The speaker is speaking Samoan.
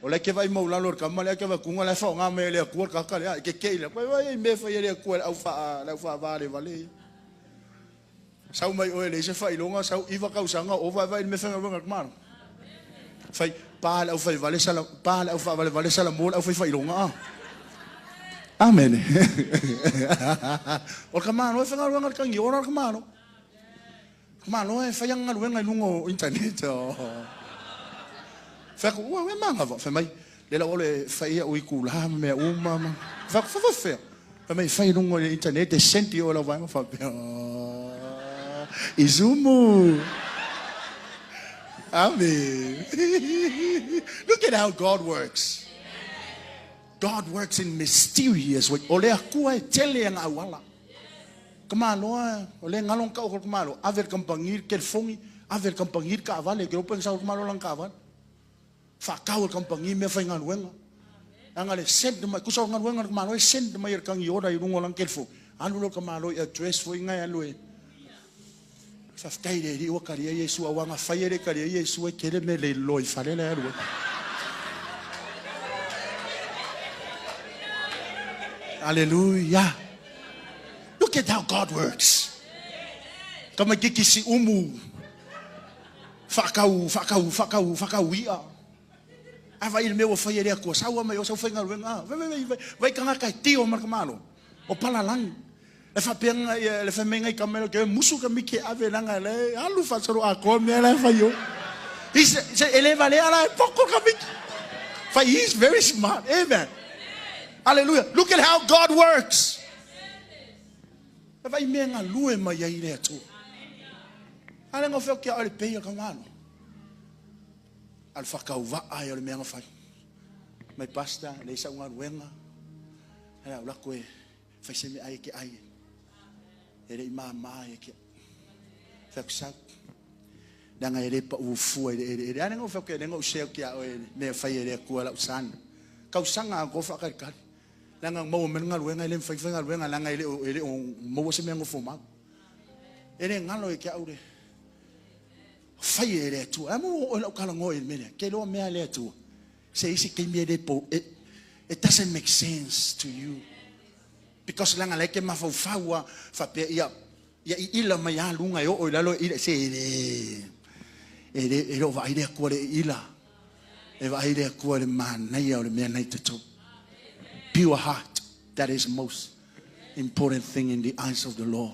O la e ke vaai maulalo i le tama lea ae ke vaai atu la e faaaoga mai e le Atua le tagata lea. E keke'i le vaai i mea e fai e le Atua e le au faavavalevale ia. Sau mai oe e leai se faailoga, sau 9 tausaga o ova ae vaai i le mea e faigaluega ai le tamaloa. Fai pa le aufaivale sala pa le aufaavalevale salamo le aufaifailoga a. Amene. O le tamaloa e faigaluega i le tagiola le tamaloa. Tamaloa e fai ana galuega i luga o internet. Fai atu, ua e manava. Fai mai, le la ua e fai au itulā ma mea uma ma. Fai atu, faafefea. Fai mai, fai i luga o le internet e send i o lau vaega faapea. Izumu. Amen. Look at how God works. God works in mysterious ways. O le Atua e tele ana auala. Tamaloa, o le galo na tau atu e le tamaloa, ave i le kamupani le telefoni, ave i le kamupani le taavale, ou te iloa pe na sau i le tamaloa lana taavale. Faatau e le kamupani meafaigaluega. Leaga le send mai, tusa o le galuega a le tamaloa e send mai e le tagiola i luga o lana telefoni, alu lea o le tamaloa i address foi na e alu e. Faafetai i le Alii ua talia Iesu, aua na fai e le talia Iesu e tele mea leiloa i fale la e alu ai. Aleluia. Look at how God works. Tamaititi siumu faatau faatau faatau faatau i'a. A vaai i le mea ua fai e le Atua, sau lava mai o sau faigaluega. Vai vai vai vai tagata e tio ma le tamaloa. O palalagi. E faapea na ia le fai mai nai tama ke musu ka miki ave langa le alu faasolo atoa mea la e fai o. He's e le valea la e poko ka miki. Fai he's very smart. Amen. Hallelujah. Look at how God works. E vai mea galue mai ai le Atua. Ale ngā wheo kia ole peia ka ngalo. Al whakauvaa ai o le mea nga whai. Mai pasta, le isa unga ruenga. Hele au lako e fai se mea ai ke ai. E le i māmā ia ki au. Fai atu sau. Leaga e le pau fua i le eleele. A lenga fai atu lenga u share ki a oe mea fai e le Atua lau san. Tausaga a ko whakalikali. Leaga maua mai le galuega e le mafai faigaluega leaga e le o e le o maua se mea nofomau. E le galo ia te au le fai e le Atua. A mo oe lau talanoa i le mea lea. Ke loa mea le Atua. Se isi taimi e le po it doesn't make sense to you. Because leaga la e ke mafaufau a faapea ia ia iila mai a luga e oo i lalo e ila se e le e le e le o vaai le Atua le iila. E vaai le Atua i le manaia o le mea nei totonu. Pure heart, that is most important thing in the eyes of the Lord.